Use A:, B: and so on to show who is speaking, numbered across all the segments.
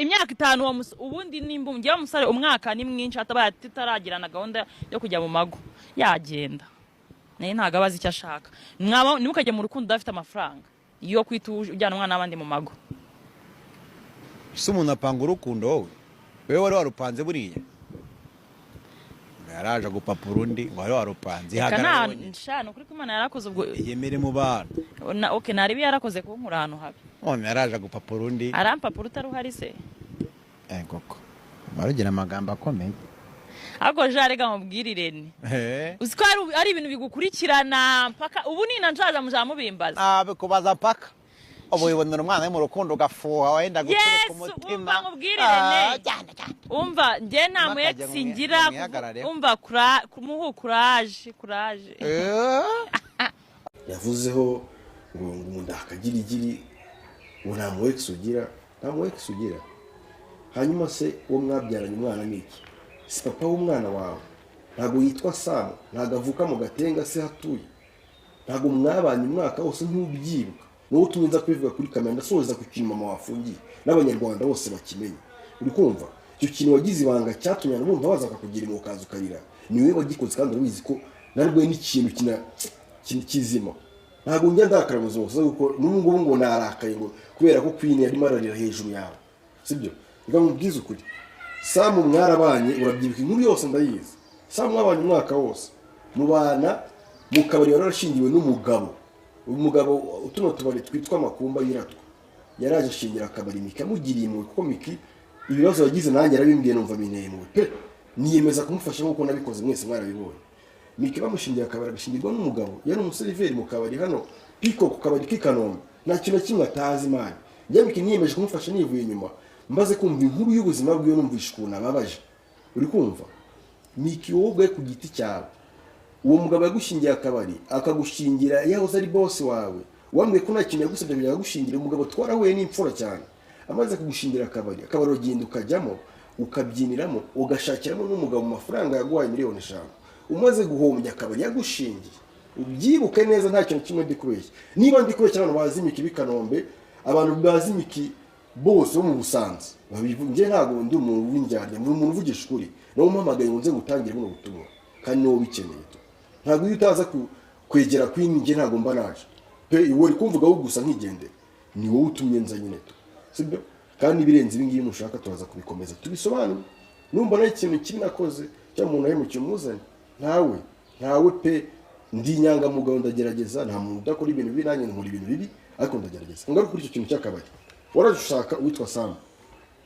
A: Imyaka 5 uwo ubundi nimba ngewe umusore, umwaka ni mwinshi, atabaye tutaragirana gahunda yo kujya mu mago, yagenda naye ntabwo aba azi icyo ashaka. Mwaba ntimukajye mu rukundo udafite amafaranga yo kwita ujyana umwana n'abandi mu mago.
B: Ese umuntu apanga urukundo? Wowe wari warupanze? Buriya yaraje gupapura undi ngo wari warupanze.
A: Reka.
B: Ihagarare
A: Nta
B: wenyine.
A: Sha, ni ukuri ko Imana yarakoze ubwo.
B: Iyemere mu bantu.
A: Na okay, naribi yarakoze kunkura ahantu habi.
B: None yaraje gupapura undi.
A: Arampapura utari uhari se?
B: Koko barugira amagambo akomeye.
A: Ahubwo ja, reka mubwirire ni uzi ko ari ibintu bigukurikirana mpaka ubu, nina nshaza muzaba mubimbaza.
B: Nabikubaza mpaka ubu. Wibonera umwana we mu rukundo, ugafuha, wenda guturika
A: Yesu,
B: umutima.
A: Umva nkubwirire.
B: Ah,
A: Ne.
B: cyane cyane.
A: Umva, njye nta mu
B: Ntimukajye
A: ex ngira.
B: mwihagarare.
A: Umva, kumuhu kuraje, kuraje.
C: Yavuzeho ngo ndakagirigiri, ngo nta mu ex ugira, nta mu ex ugira. Hanyuma se uwo mwabyaranye umwana ni iki? Si papa w'umwana wawe? Ntabwo yitwa Samu? Ntabwo avuka mu Gatenga se hatuye? Ntabwo mwabanye umwaka wose? Ntubyibuka? Wowe utumye nza kubivuga kuri kamera, ndasoza ku kintu mama wafungiye n'Abanyarwanda bose bakimenye. Uri kumva icyo kintu wagize ibanga cyatumye abantu bumva baza bakakugira impuhwe, ukaza ukarira, ni wowe wagikoze, kandi urabizi ko narwo n'ikintu kizima. Ntabwo njya ndakara mu buzima busanzwe, kuko n'ubu ngubu ngo narakaye ngo kubera ko Queen yarimo ararira hejuru yawe, sibyo? Reka nkubwize ukuri, Samu mwarabanye, urabyibuka, inkuru yose ndayizi. Samu mwabanye umwaka wose, mubana mu kabari warashingiwe n'umugabo. Umugabo utuno tubari twitwa Makumba yiratwa, yaraje ashingira akabari Miki, amugiriye impuhwe, kuko Miki ibibazo yagize nanjye yarabimbwiye, numva binteye impuhwe pe, niyemeza kumufasha nk'uko nabikoze, mwese mwarabibonye. Miki bamushingira akabari, agashingirwa n'umugabo, yari umuseriveri mu kabari hano Piko, ku kabari k'i Kanombe, nta kintu na kimwe atazi. Imana njye Miki niyemeje kumufasha nivuye inyuma, maze kumva inkuru y'ubuzima bwiwe, numvisha ukuntu ababaje. Uri kumva, Miki, wowe ubwawe ku giti cyawe, uwo mugabo yagushingiye akabari, akagushingira yahoze ari boss wawe, wambwiye ko nta kintu yagusabye kugira ngo agushingire. Umugabo twarahuye n'imfura cyane. Amaze kugushingira akabari, akabari uragenda ukajyamo, ukabyiniramo, ugashakiramo n'umugabo mu mafaranga yaguhaye miliyoni 5, umaze guhombya akabari yagushingiye. Ubyibuke neza, nta kintu kimwe ndi kubeshya. Niba ndi kubeshya, abantu bazi Miki b'i Kanombe, abantu bazi Miki bose bo mu Busanza babivuga. Njye ntabwo ndi umuntu w'indyarya, ndi umuntu uvugisha ukuri. Nawe umpamagaye ngo nze gutangire buno butumwa, kandi niwowe ubikeneye tu. Ntabwo iyo utaza kwegera Queen, njye ntabwo mba naje pe. Iwe uri kumvugaho gusa nkigendera, ni wowe utumye nza nyine tu, sibyo? Kandi ibirenze ibi ngibi mushaka turaza kubikomeza tubisobanure. Numva naho ikintu kibi nakoze cyangwa umuntu ahemukiye, umuzane. Ntawe, ntawe pe. Ndi inyangamugayo, ndagerageza. Nta muntu udakora ibintu bibi, nanjye nkora ibintu bibi, ariko ndagerageza. Ngaruka kuri icyo kintu cy'akabari, waraje ushaka uwitwa Sam.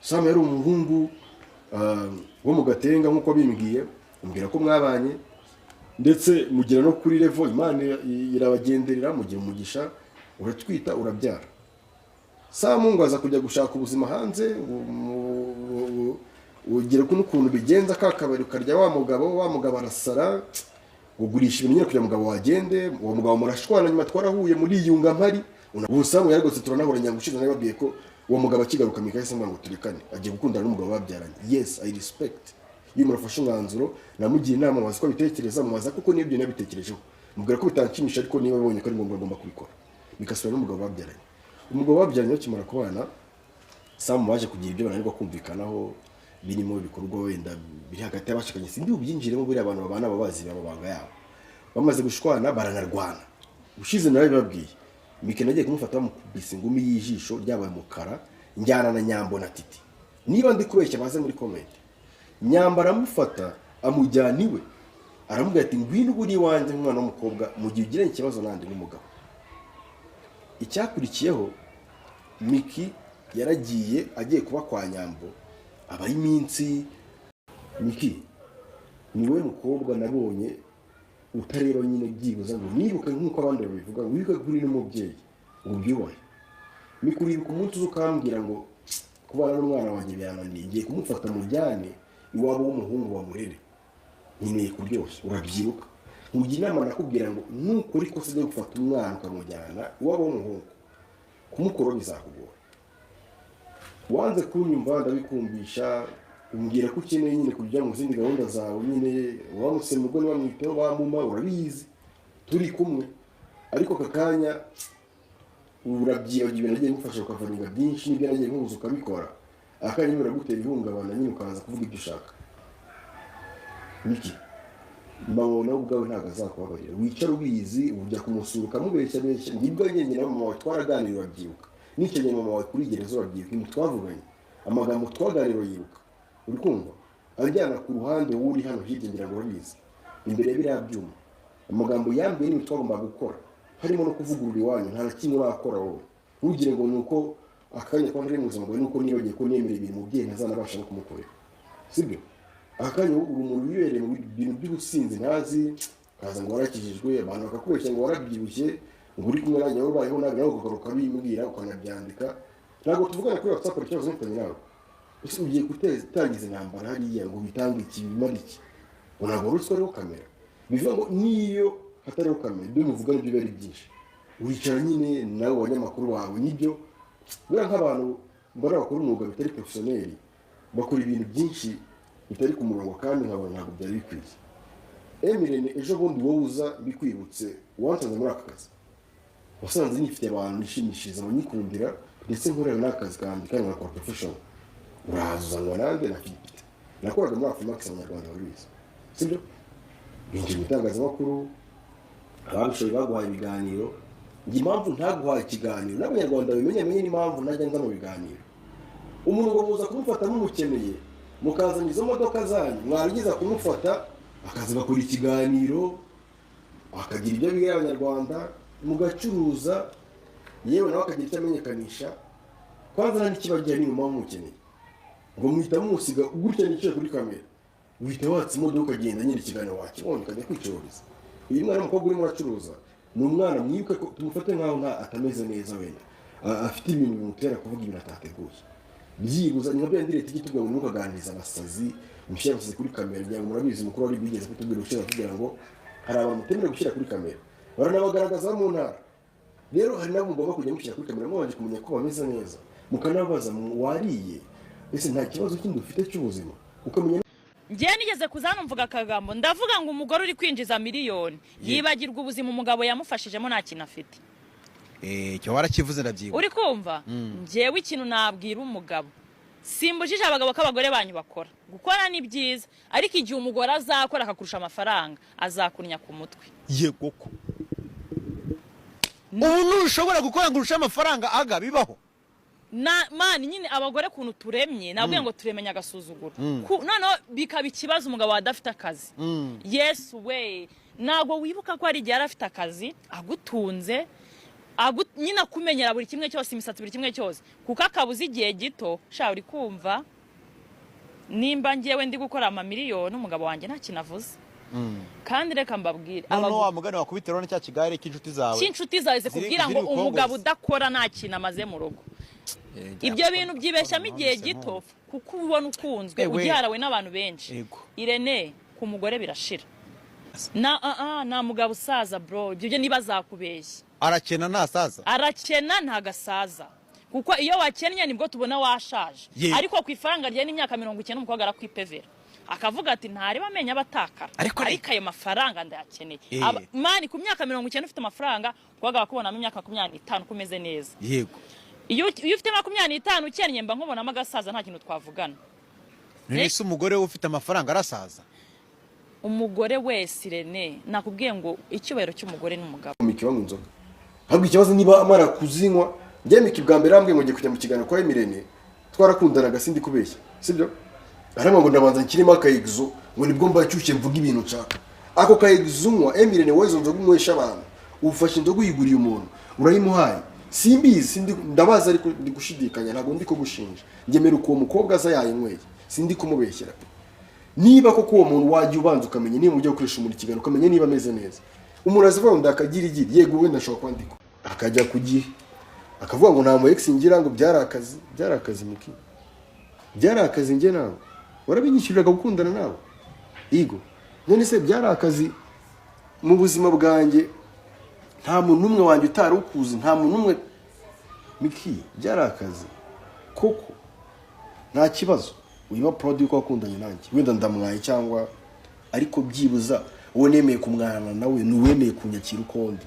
C: Sam yari umuhungu wo mu Gatenga nk'uko bimbwiye, umbwira ko mwabanye, ndetse mugera no kuri level Imana irabagenderera, mugira umugisha, uratwita, urabyara. Samu ngo aza kujya gushaka ubuzima hanze, ngo ugira n'ukuntu bigenza ka kabari ukarya wa mugabo, wa mugabo arasara, ugurisha ibintu nyine kugira ngo umugabo wagende. Uwo mugabo murashwana, nyuma twarahuye muriyunga mpari. Ubu Samu yaragotse, turanahura. Nyangushize nababwiye ko uwo mugabo akigaruka, Mika yahise ambwira ngo turekane, agiye gukundana n'umugabo babyaranye. Yes, I respect iyo umuntu afashe umwanzuro. Namugira inama, mubaza uko abitekereza, mubaza kuko n'ibyo nabitekerejeho, mubwira ko bitanshimisha, ariko niba abonye ko ari ngombwa agomba kubikora. Bikasubira n'umugabo babyaranye. Umugabo babyaranye bakimara kubana, Samu baje kugira ibyo bananirwa kumvikanaho, birimo ibikorwa wenda biri hagati y'abashakanye, sindi bubyinjiremo. Buriya abantu babana baba bazi amabanga yabo. Bamaze gushwana baranarwana. Ushize narabibabwiye, Mike nagiye kumufata bamukubise ingumi y'ijisho ryabaye umukara, njyana na Nyambo na Titi. Niba ndi kubeshya baze muri comment. Nyambo aramufata amujyana iwe, aramubwira ati: "Ngwino uba uri iwanjye nk'umwana w'umukobwa mu gihe ugiranye ikibazo nandi n'umugabo." Icyakurikiyeho, Miki yaragiye, agiye kuba kwa Nyambo, abaho iminsi. Miki, ni wowe mukobwa nabonye utareba nyine byibuze ngo nibuke nk'uko abandi babivuga, ngo wibuke ko uri n'umubyeyi, ngo ubyubahe. Miki, uribuka umunsi uza ukambwira ngo kubana n'umwana wanjye birananiye, ngiye kumufata mujyane iwabo w'umuhungu bamurere, nkeneye kuryoshya? Urabyibuka? Nkugira inama, nakubwira ngo nukora ikosa ryo gufata umwana ukamujyana iwabo w'umuhungu, kumukora bizakugora. Wanze kunyumva, ndabikumbisha, umbwira ko ukeneye nyine kujya mu zindi gahunda zawe nyine, wamuse mu rugo ntibamwiteho, bamuma, urabizi turi kumwe. Ariko aka kanya urabyibagiwe, nagiye ngufasha ukavaringa byinshi n'ibyo nagiye nkubuza ukabikora. Akanya biragutera ihungabana nyine, ukaza kuvuga ibyo ushaka. Niki mama nawe ubwawe ntabwo azakubabarira. Wicara ubizi, ujya kumusura ukamubeshya beshya. Nibwo njye na mama wawe twaraganiriye, urabyibuka? Nicaye mama wawe kuri gereza, urabyibuka? Ibintu twavuganye, amagambo twaganiriye, urayibuka? Uri kumva anjyana ku ruhande, wowe uri hano hirya, ngira ngo urabizi, imbere ya biriya byuma, amagambo yambwiye n'ibintu twagombaga gukora, harimo no kuvugurura iwanyu. Nta na kimwe urakora wowe. Ntugire ngo ni uko akanya kwa ntari mu buzima bwawe, nuko nibagiwe ko nemera ibintu umubyeyi ntazanabasha no kumukorera, sibyo? Aka kanya uri umuntu wibereye mu bintu by'ubusinzi, ntazi, ukaza ngo warakijijwe, abantu bakakubeshya ngo warabyibushye, ngo uri kumwe nanjye, wowe ubayeho nabi, nawe ukagaruka ukabimbwira, ukanabyandika. Ntabwo tuvugana kuri WhatsApp, hari ikibazo mfitanye nawe? Ese ugiye gutangiza intambara hariya ngo witange iki, bimara iki? Ngo ntabwo wari uzi ko hariho kamera? Bivuga ngo niyo hatariho kamera, ibyo muvuga nibyo biba ari byinshi. Wicara nyine nawe abanyamakuru bawe, nibyo buriya nk'abantu mbona bakora umwuga bitari professionnel, bakora ibintu byinshi bitari ku murongo, kandi nkabona ntabwo byari bikwiye. Emirene, ejo bundi wowe uza bikwibutse, wansanze muri aka kazi, wasanze nifite abantu nishimishiriza, nyikundira, ndetse nkorera n'akazi kanjye kandi nkakora professional. Uraza uzanwa nanjye na Philip, nakoraga muri Afrimax, Abanyarwanda babizi, sibyo? Binjiye mu itangazamakuru, ababishoboye baguhaye ibiganiro. Njye impamvu ntaguhaye ikiganiro, n'Abanyarwanda babimenye, amenye n'impamvu ntajya nza mu biganiro. Umuntu ngo muza kumufata mumukeneye, mukazana izo modoka zanyu, mwarangiza kumufata akaza agakora ikiganiro, akagira ibyo abwira Abanyarwanda, mugacuruza, yewe nawe akagira icyo amenyekanisha. Kwanza nta n'ikibagira niba muba mumukeneye, ngo muhita mumusiga gutya nicaye kuri kamera, uhita watsa imodoka ukagenda nyine, ikiganiro wakibonye ukajya kwicururiza. Uyu mwana w'umukobwa urimo uracuruza ni umwana, mwibuke ko tumufate nkaho nta atameze neza, wenda afite ibintu bimutera kuvuga ibintu atateguye. Byibuze ni nka bya leta ijya itubwira ngo ntukaganirize abasazi, mushyire abasazi kuri kamera. Ngira ngo murabizi, umukuru wari wigeze kutubwira ushyira kugira ngo hari abantu mutemerewe gushyira kuri kamera, baranabagaragaza mu ntara. Rero hari nabo mugomba kujya mushyira kuri kamera mubanje kumenya ko bameze neza, mukanabaza wariye, ese nta kibazo kindi ufite cy'ubuzima, ukamenya.
A: Njyewe nigeze kuza hano mvuga akagambo, ndavuga ngo umugore uri kwinjiza miliyoni yibagirwa ubuzima umugabo yamufashijemo nta kintu afite.
B: Icyo warakivuze, ndabyibuka.
A: Uri kumva? Njyewe ikintu nabwira umugabo, simbujije abagabo ko abagore banyu bakora, gukora ni byiza, ariko igihe umugore azakora akakurusha amafaranga, azakunya ku mutwe.
B: Yego, ko ubu ntushobora gukora ngo urushe amafaranga aga bibaho.
A: Na man nyine, abagore ukuntu turemye, nabwiye ngo turemenya agasuzuguro. Noneho bikaba ikibazo umugabo adafite akazi. Yesu we, ntabwo wibuka ko hari igihe yari afite akazi, agutunze, nyine akumenyera buri kimwe cyose, imisatsi, buri kimwe cyose, kuko akabuze igihe gito. Sha, uri kumva, nimba ngewe ndi gukora amamiliyoni, umugabo wanjye nta kintu avuze. Kandi reka mbabwire,
B: noneho wa mugani wakubitiraho na cya kigare cy'inshuti zawe,
A: cy'inshuti zawe zikubwira ngo
B: ziri bukongoze.
A: Umugabo udakora nta kintu amaze mu rugo. Ibyo bintu byibeshyamo igihe gito, kuko ubona ukunzwe,
B: Ewe.
A: ugiharawe n'abantu benshi.
B: Yego.
A: Irene, ku mugore birashira. Na nta mugabo usaza, bro, ibyo byo niba azakubeshya.
B: Arakena ntasaza.
A: Arakena ntagasaza, kuko iyo wakennye nibwo tubona washaje. Ariko ku ifaranga rye n'imyaka 90, umukobwa arakwipevera, akavuga ati ntareba amenyo aba atakara,
B: Ariko
A: ariko ayo mafaranga ndayakeneye. Man, ku myaka 90 ufite amafaranga, umukobwa akubonamo imyaka 25 ko umeze neza. Iyo ufite 25 ukennye, mba nkubonamo agasaza, nta kintu twavugana.
B: None se umugore we ufite amafaranga arasaza?
A: Umugore wese, Irene, nakubwiye ngo icyubahiro cy'umugore n'umugabo.
C: Miki banywa inzoga, ahubwo ikibazo niba amara kuzinywa. Njye Miki bwa mbere arambwiye ngo ngiye kujya mu kiganiro kwa Emirene, twarakundanaga, sindi kubeshya, sibyo? Arambwira ngo ndabanza nshyiremo akayegizo, ngo nibwo mba nshyushye mvuga ibintu nshaka. Ako kayegizo unywa, Emirene, wowe izo nzoga unywesha abantu, ufashe inzoga uyiguriye umuntu, urayimuhaye, simbizi, sindi ndabaza, ariko ndi gushidikanya, ntabwo ndi kugushinja. Ngemera uko uwo mukobwa aza yayinyweye, sindi kumubeshyera pe. Niba koko uwo muntu wajya ubanza ukamenya niba ujya gukoresha umuntu ikiganiro, ukamenya niba ameze neza. Umuntu azavuga ngo ndakagirigiri, yego, wenda ashobora kwandika akajya ku gihe, akavuga ngo nta mu ex ngira, ngo byari akazi. Byari akazi, Miki, byari akazi. Njye nawe warabinyishyuriraga gukundana nawe, yego. None se byari akazi? Mu buzima bwanjye nta muntu n'umwe wanjye utari ukuzi, nta muntu n'umwe. Miki, byari akazi koko. Nta kibazo, wiba proud yuko wakundanye nanjye, wenda ndamwaye cyangwa, ariko byibuza uwo nemeye kumwana nawe ni uwemeye kunyakira uko ndi.